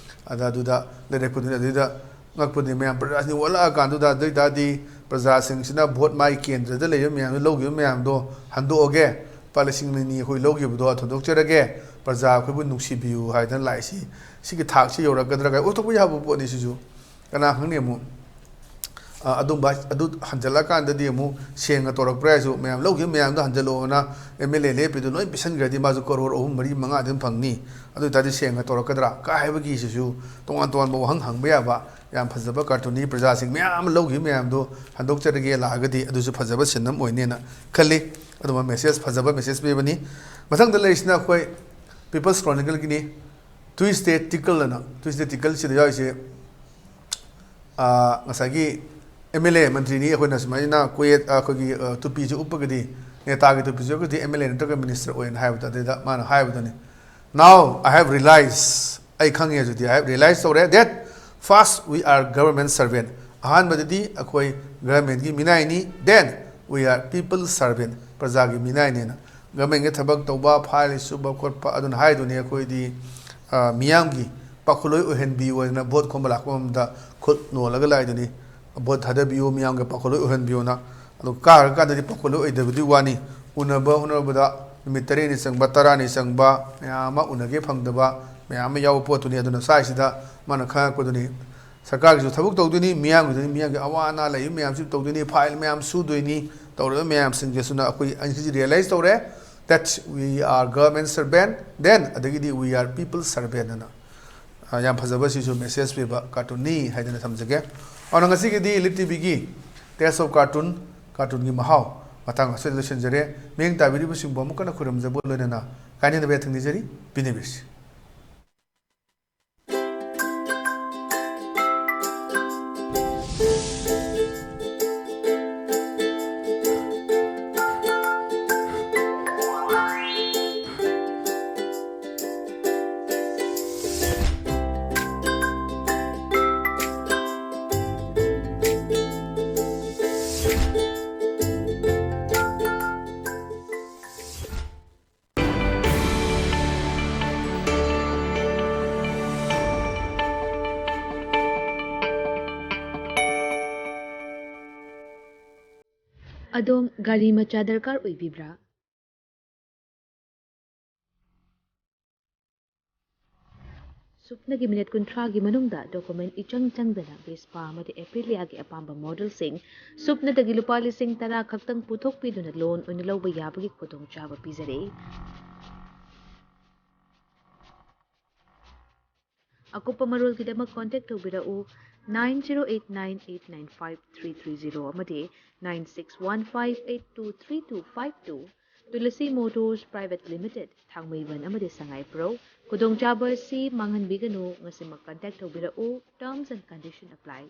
ꯑꯗ ꯑꯗꯨꯗ ꯂꯩꯔꯛꯄꯗꯨꯅꯤ꯫ ꯑꯗꯨꯗ ꯉꯛꯄꯗꯤ ꯃꯌꯥꯝ ꯄ꯭ꯔꯖꯥꯁꯤꯡ ꯋꯥꯠꯂꯛꯑꯀꯥꯟꯗꯨꯗ, ꯑꯗꯨ ꯑꯣꯏ ꯇꯥꯔꯗꯤ ꯄ꯭ꯔꯖꯥꯁꯤꯡꯁꯤꯅ vote ꯃꯥꯒꯤ ꯀꯦꯟꯗ꯭ꯔꯗ ꯂꯩꯕ ꯃꯌꯥꯝꯗꯣ ꯂꯧꯈꯤꯕ ꯃꯌꯥꯝꯗꯣ ꯍꯟꯗꯣꯛꯑꯒꯦ, ꯂꯨꯄꯥ ꯂꯤꯁꯤꯡ ꯑꯅꯤ ꯑꯩꯈꯣꯏ ꯂꯧꯈꯤꯕꯗꯣ ꯊꯣꯟꯗꯣꯛꯆꯔꯒꯦ, ꯄ꯭ꯔꯖꯥ ꯑꯩꯈꯣꯏꯕꯨ ꯅꯨꯡꯁꯤꯕꯤꯌꯨ ꯍꯥꯏꯗꯅ ꯂꯥꯛꯏꯁꯤ, ꯁꯤꯒꯤ ꯊꯥꯛꯁꯤ ꯌꯧꯔꯛꯀꯗ꯭ꯔꯥ ꯀꯥꯏ ꯑꯣꯏꯊꯣꯛꯄ ꯌꯥꯕ ꯄꯣꯠꯅꯤ ꯁꯤꯁꯨ꯫ ꯀꯅꯥ ꯈꯪꯅꯤ ꯑꯃꯨꯛ, ꯑ, ꯑꯗꯨꯝꯕ ꯑꯗꯨ ꯍꯟꯖꯜꯂꯛꯀꯥꯟꯗꯗꯤ ꯑꯃꯨꯛ ꯁꯦꯡꯅ ꯇꯧꯔꯛꯄ꯭ꯔꯥ ꯍꯥꯏꯁꯨ, ꯃꯌꯥꯝ ꯂꯧꯈꯤꯕ ꯃꯌꯥꯝꯗꯣ ꯍꯟꯖꯜꯂꯛꯑꯣꯅ MLA ꯂꯦꯞꯄꯤꯗꯣ ꯂꯣꯏ ꯄꯤꯁꯟꯈ꯭ꯔꯗꯤ ꯃꯥꯁꯨ ꯀꯔꯣꯔ ꯑꯍꯨꯝ, ꯃꯔꯤ, ꯃꯉꯥ ꯑꯗꯨꯝ ꯐꯪꯅꯤ꯫ ꯑꯗꯨ ꯑꯣꯏ ꯇꯥꯔꯗꯤ ꯁꯦꯡꯅ ꯇꯧꯔꯛꯀꯗ꯭ꯔꯥ ꯀꯥꯏ ꯍꯥꯏꯕꯒꯤꯁꯤꯁꯨ ꯇꯣꯉꯥꯟ ꯇꯣꯉꯥꯟꯕ ꯋꯥꯍꯪ ꯍꯪꯕ ꯌꯥꯕ ꯌꯥꯝ ꯐꯖꯕ cartoonꯅꯤ꯫ ꯄ꯭ꯔꯖꯥꯁꯤꯡ ꯃꯌꯥꯝ ꯑꯃ ꯂꯧꯈꯤꯕ ꯃꯌꯥꯝꯗꯣ ꯍꯟꯗꯣꯛꯆꯔꯒꯦ ꯂꯥꯛꯑꯒꯗꯤ ꯑꯗꯨꯁꯨ ꯐꯖꯕ ꯁꯤꯟ ꯑꯃ ꯑꯣꯏꯅꯦꯅ ꯈꯜꯂꯤ꯫ ꯑꯗꯨꯝꯕ message, ꯐꯖꯕ message ꯄꯤꯕꯅꯤ꯫ ꯃꯊꯪꯗ ꯂꯩꯔꯤꯁꯤꯅ ꯑꯩꯈꯣꯏ People's Chronicleꯒꯤꯅꯤ꯫ Tuesday Tickle ꯑꯅ, Tuesday Tickleꯁꯤꯗ ꯌꯥꯎꯔꯤꯁꯦ, ꯑꯥ, ꯉꯁꯥꯏꯒꯤ MLA ꯃꯟꯇ꯭ꯔꯤꯅꯤ, ꯑꯩꯈꯣꯏꯅ ꯁꯨꯃꯥꯏꯅ ꯀꯣꯌꯦꯠ, ꯑꯩꯈꯣꯏꯒꯤ, ꯑ, ꯇꯨꯄꯤꯁꯦ ꯎꯞꯄꯒꯗꯤ, ꯅꯦꯇꯥꯒꯤ ꯇꯨꯄꯤꯁꯦ ꯎꯞꯄꯒꯗꯤ MLA ꯅꯠꯇ꯭ꯔꯒ minister ꯑꯣꯏꯅ ꯍꯥꯏꯕꯗ, ꯑꯗꯩꯗ ꯃꯥꯅ ꯍꯥꯏꯕꯗꯅꯤ, "Now I have realized, ꯑꯩ ꯈꯪꯉꯦ ꯍꯧꯖꯤꯛꯇꯤ, I have realized ꯇꯧꯔꯦ, that first we are government servant, ꯑꯍꯥꯟꯕꯗꯗꯤ ꯑꯩꯈꯣꯏ governmentꯀꯤ ꯃꯤꯅꯥꯏꯅꯤ, then we are people servant, ꯄ꯭ꯔꯖꯥꯒꯤ ꯃꯤꯅꯥꯏꯅꯦꯅ꯫ Governmentꯀꯤ ꯊꯕꯛ ꯇꯧꯕ, file ꯁꯨꯕ ꯈꯣꯠꯄ, ꯑꯗꯨꯅ ꯍꯥꯏꯗꯨꯅꯤ ꯑꯩꯈꯣꯏꯗꯤ, ꯑ, ꯃꯤꯌꯥꯝꯒꯤ ꯄꯥꯈꯣꯜꯂꯣꯏ ꯑꯣꯏꯍꯟꯕꯤꯌꯨ ꯍꯥꯏꯗꯅ vote ꯈꯣꯝꯕ ꯂꯥꯛꯄ ꯃꯇꯝꯗ ꯈꯨꯠ ꯅꯣꯜꯂꯒ ꯂꯥꯛꯏꯗꯨꯅꯤ꯫ Vote ꯊꯥꯗꯕꯤꯌꯨ, ꯃꯤꯌꯥꯝꯒꯤ ꯄꯥꯈꯣꯜꯂꯣꯏ ꯑꯣꯏꯍꯟꯕꯤꯌꯨꯅ꯫ ꯑꯗꯨ ꯀꯥꯔꯀꯥꯟꯗꯗꯤ ꯄꯥꯈꯣꯜꯂꯣꯏ ꯑꯣꯏꯗꯕꯗꯤ ꯋꯥꯅꯤ꯫ ꯎꯅꯕ ꯍꯣꯠꯅꯕꯗ ꯅꯨꯃꯤꯠ ꯇꯔꯦꯠꯅꯤ ꯆꯪꯕ, ꯇꯔꯥꯅꯤ ꯆꯪꯕ, ꯃꯌꯥꯝ ꯑꯃ ꯎꯅꯒꯦ ꯐꯪꯗꯕ, ꯃꯌꯥꯝ ꯑꯃ ꯌꯥꯎꯕ ꯄꯣꯠꯇꯨꯅꯤ꯫ ꯑꯗꯨꯅ ꯁ꯭ꯋꯥꯏꯁꯤꯗ ꯃꯥꯅ ꯈꯪꯉꯛꯄꯗꯨꯅꯤ, ꯁꯔꯀꯥꯔꯒꯤꯁꯨ ꯊꯕꯛ ꯇꯧꯗꯣꯏꯅꯤ, ꯃꯤꯌꯥꯝꯒꯤꯗꯨꯅꯤ, ꯃꯤꯌꯥꯝꯒꯤ ꯑꯋꯥ ꯑꯅꯥ ꯂꯩꯕ ꯃꯌꯥꯝꯁꯨ ꯇꯧꯗꯣꯏꯅꯤ, ꯐꯥꯏꯜ ꯃꯌꯥꯝ ꯁꯨꯗꯣꯏꯅꯤ, ꯇꯧꯔꯤꯕ ꯃꯌꯥꯝꯁꯤꯡꯁꯤꯁꯨꯅ ꯑꯩꯈꯣꯏ ꯉꯁꯤꯗꯤ ꯔꯤꯌꯦꯂꯥꯏꯁ ꯇꯧꯔꯦ that we are government servant, then ꯑꯗꯒꯤꯗꯤ we are people servant ꯑꯅ꯫ ꯑ, ꯌꯥꯝ ꯐꯖꯕ ꯁꯤꯁꯨ ꯃꯦꯁꯦꯖ ꯄꯤꯕ ꯀꯥꯔꯇꯨꯟꯅꯤ ꯍꯥꯏꯗꯅ ꯊꯝꯖꯒꯦ꯫ ꯑꯗꯨꯅ ꯉꯁꯤꯒꯤꯗꯤ ꯂꯤꯠ ꯇꯤꯚꯤꯒꯤ Taste of Cartoon, ꯀꯥꯔꯇꯨꯟꯒꯤ ꯃꯍꯥꯎ ꯃꯇꯥꯡ ꯑꯁꯤꯗ ꯂꯣꯏꯁꯤꯟꯖꯔꯦ꯫ ꯃꯤꯠꯌꯦꯡ ꯇꯥꯕꯤꯔꯤꯕꯁꯤꯡꯕꯨ ꯑꯃꯨꯛ ꯍꯟꯅ ꯈꯨꯔꯨꯝꯖꯕ ꯂꯣꯏꯅꯅ ꯀꯥꯏꯅꯗꯕ ꯌꯥꯊꯪ ꯅꯤꯖꯔꯤ꯫ ꯄꯤꯅꯕꯤꯔꯁꯤ꯫ ꯑꯗꯣꯝ ꯒꯥꯔꯤ ꯃꯆꯥ ꯗꯔꯀꯥꯔ ꯑꯣꯏꯕꯤꯕ꯭ꯔꯥ? ꯁꯨꯞꯅꯒꯤ ꯃꯤꯅꯤꯠ ꯀꯨꯟꯊ꯭ꯔꯥꯒꯤ ꯃꯅꯨꯡꯗ ꯗꯣꯀꯨꯃꯦꯟ ꯏꯆꯪ ꯆꯪꯗꯅ ꯚꯦꯁꯄꯥ ꯑꯃꯗꯤ ꯑꯦꯄ꯭ꯔꯤꯂꯤꯌꯥꯒꯤ ꯑꯄꯥꯝꯕ ꯃꯣꯗꯦꯜꯁꯤꯡ ꯁꯨꯞꯅꯗꯒꯤ ꯂꯨꯄꯥ ꯂꯤꯁꯤꯡ ꯇꯔꯥ ꯈꯛꯇꯪ ꯄꯨꯊꯣꯛꯄꯤꯗꯨꯅ ꯂꯣꯟ ꯑꯣꯏꯅ ꯂꯧꯕ ꯌꯥꯕꯒꯤ ꯈꯨꯗꯣꯡꯆꯥꯕ ꯄꯤꯖꯔꯤ꯫ ꯑꯀꯨꯞꯄ ꯃꯔꯣꯜꯒꯤꯗꯃꯛ ꯀꯣꯟꯇꯦꯛ ꯇꯧꯕꯤꯔꯛꯎ nine zero eight nine eight nine five three three zero ꯑꯃꯗꯤ nine six one five eight two three two five two꯫ Tulsi motors private limited, Thangmeiband ꯑꯃꯗꯤ ꯁꯉꯥꯏꯄ꯭ꯔꯧ꯫ ꯈꯨꯗꯣꯡꯆꯥꯕ ꯑꯁꯤ ꯃꯥꯡꯍꯟꯕꯤꯒꯅꯨ, ꯉꯁꯤꯃꯛ ꯀꯟꯇꯦꯛ ꯇꯧꯕꯤꯔꯛꯎ, terms and condition apply꯫